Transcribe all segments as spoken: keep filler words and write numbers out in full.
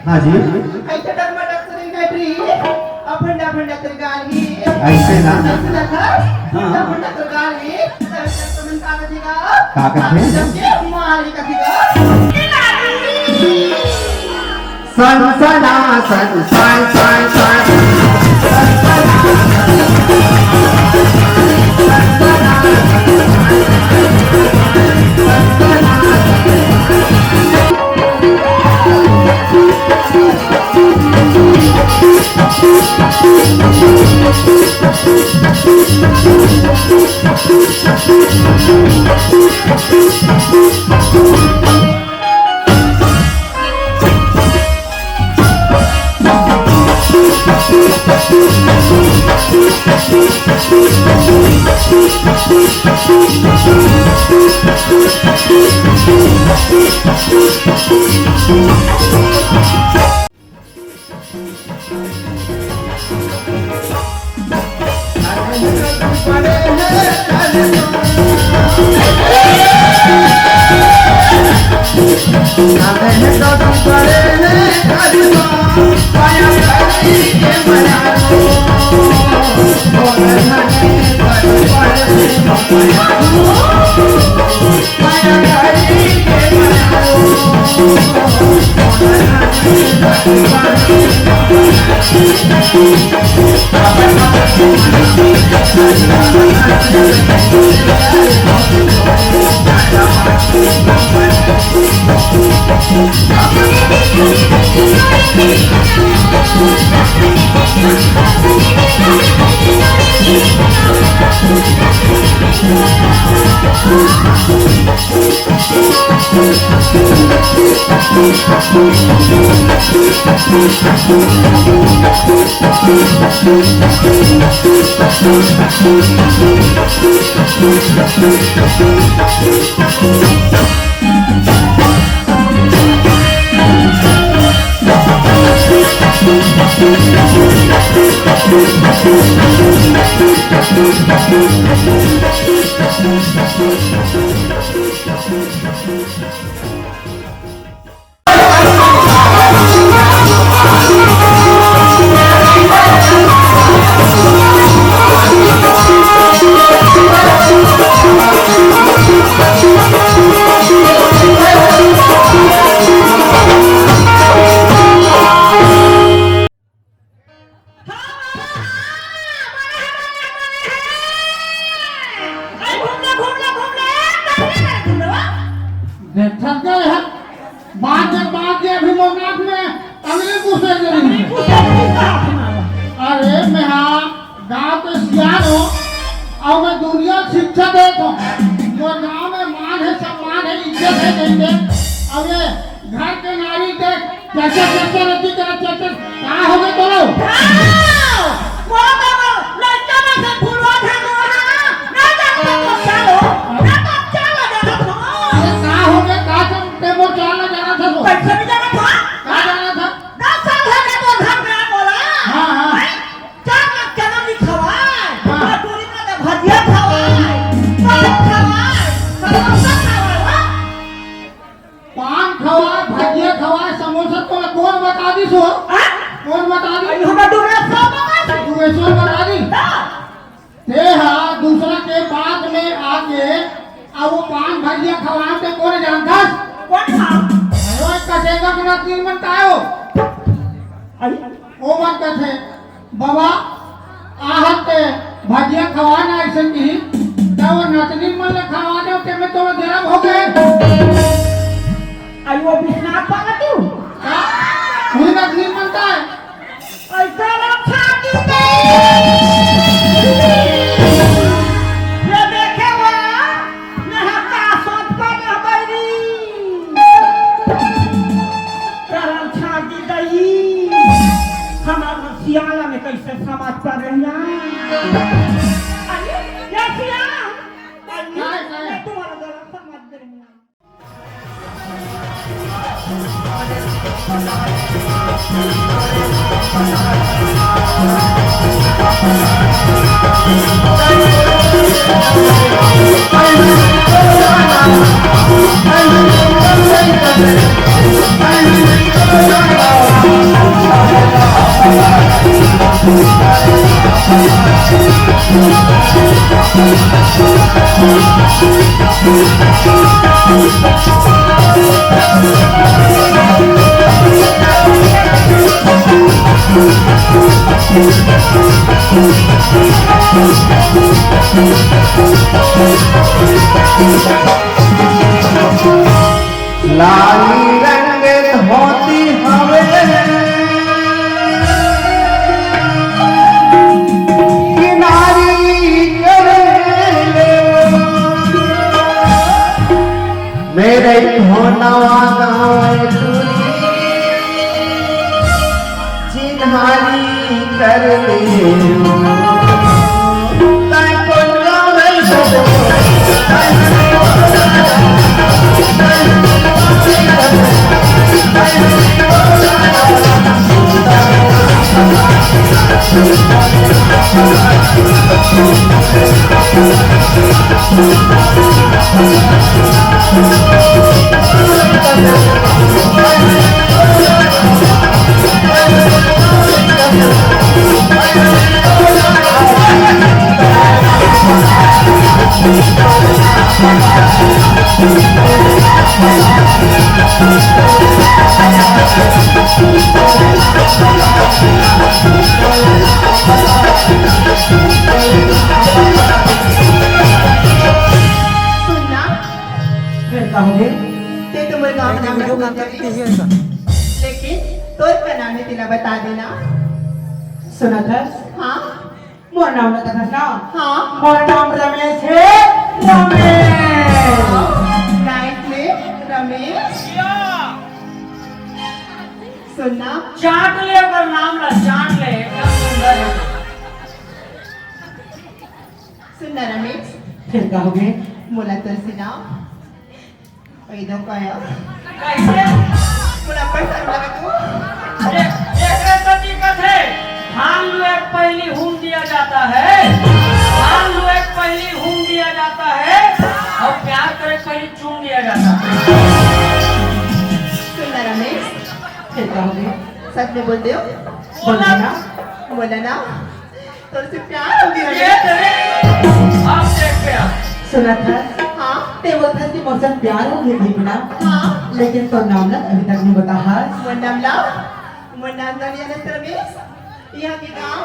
हाँ जी। अइसे ना। हाँ। का कथे? सनसना सन, सन, सन, सन। देखत गए हैं, बात के, बात के अभी मोर नाक में अंगली घुसे जरूरी है। अरे मैं हाँ गाँव के सियान हो, अउ मैं दुनिया के शिक्षा देत हो। मोर गाँव में मान है, सम्मान है, इज्जत है, नहीं दे। अउ ये घर के नारी के चर्चा, चर्चा रहती, तेरा चर्चा का हो गए तोरो? हाँ, मोर बाबा लड़का में से फुलवा था, हाँ, ना जानता तो चलो, ना तो चलो, जाना था। अरे का हो गए, का तुम टेबल चला जाना था तो? कैसे भी जाना था? खवा, भजिया खवा, समोसा तोला कोन बता दिस हो? हाँ? कोन बता दिस? अरे, हमर डोकरा सब बता दिस। तू ऐसो बता दिस? हाँ। ते हा दूसरा के बात में आके, अब वो पान भजिया खवा ते कोन जानथस? कोन खा? अरे, वो कसेगा के नाती मन का हो? अरे। ओ मन कथे, "बाबा, आहत ते भजिया खवा ना अइसन की, त वो नतनी मन ल खवा दे, ते में तो देरम हो गए।" आई वो बिस्नाथ पागल तू? का? हुई नतनी मन का है? ऐसा रक्षा की गई। ये देखे वो, मैं हत्ता सोच पर रह गई। करम छाती दई, हमार सियाला में कैसे समाज पर रहना। अरे, ये सियाला, अरे, मैं तुम्हारा गलत समझ रही हूँ। लाली रंग धोती हवे, किनारी करे ले। मेरे धोनवा गाँव टूरी, चिन्हारी कर ले। सुनना, फिर कहूँगी। ते तो मोर गाँव नाम ला भूल जाबे। लेकिन तोर का नाम है, तेला बता देना। सुनत हस? हाँ। मोर नाम ला कथस ना? हाँ। मोर नाम रमेश है, रमेश। नाइस में रमेश। सुनना। चाट ले ओकर नाम ला, चाट ले, एकदम सुंदर है। सुनना रमेश। फिर कहोगे? मोला तो सुनाओ। ए दो कहो। कैसे? मोला पैसा लगा तू। ए-, एकरे सती कथे, धान लुए के पहिली हूम दिया जाता है, धान लुए के पहिली हूम दिया जाता है, और प्यार करे के पहिली चूम दिया जाता है। सुनना रमेश। फिर कहोगे? सच में बोल दो। बोलना ना। बोलना ना। तोर से प्यार हो गया ये रे। तेरे आप देख के आ। सुनत हस? हाँ। ते बोलत हस कि मोर से प्यार हो गया दीपना। हाँ। लेकिन तोर नाम ला अभी तक नहीं बताहस। मोर नाम ला, मोर नाम ला नहीं जानत रमेश। यहाँ के गाँव,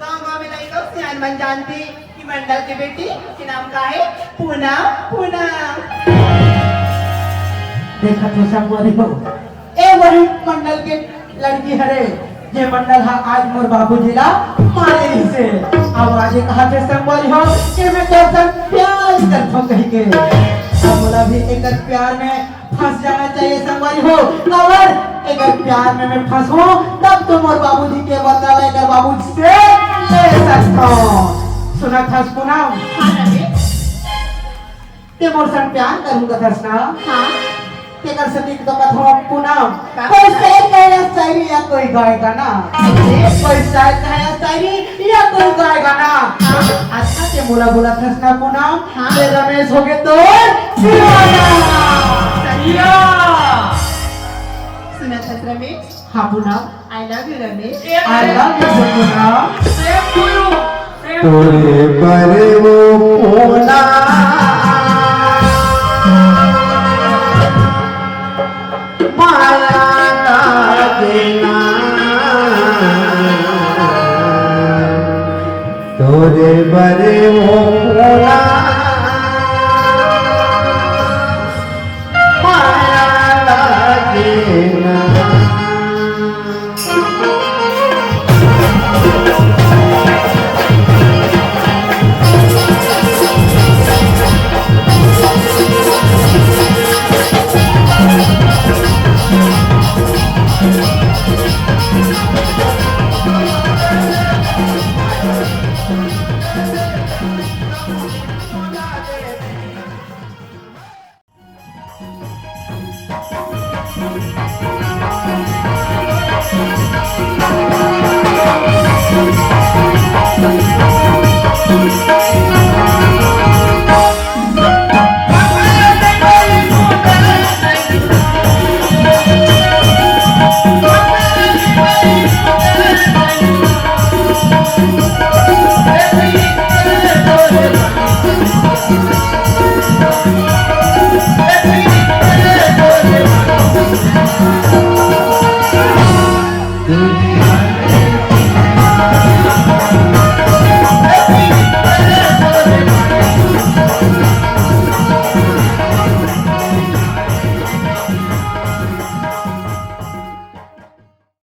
गाँव, गाँव में लइका सियान मन जानथे कि मंडल के बेटी के नाम का है? पूनम, पूनम। देखत हो संगवारी हो, ए वही मंडल के लड़की हरे, जे मंडल हा आज मोर बाबूजी ला मारे रहिसे। अब आज ये कहा थे संगवारी हो कि मैं तोर संग प्यार करथो कही के। अब मोला भी एकर प्यार में फंस जाना चाहिए संगवारी हो। अगर एकर प्यार में मैं फंसहूं, तब तो मोर बाबूजी के बदला ला एकर बाबूजी से ले सकथो। सुनत हस पूनम? हाँ, रमेश। ते मोर संग प्यार करहूं कथस ना? हाँ। तेकर सेती तो कथो पूनम, का? कोई शेर कहे या शायरी या कोई गाय गाना। अरे। कोई शायर कहे या शायरी या कोई गाय गाना। हाँ। अच्छा ते मोला बोलत हस ना पूनम, हाँ। ते रमेश होगे तोर दीवाना। सही। या। रमेश। हाँ पूनम। I love you Ramesh. I love you Poonam. Same to you। Same to you। तोरे बर वो पूनम माया लागे ना। तोरे बर वो पूनम माया लागे ना।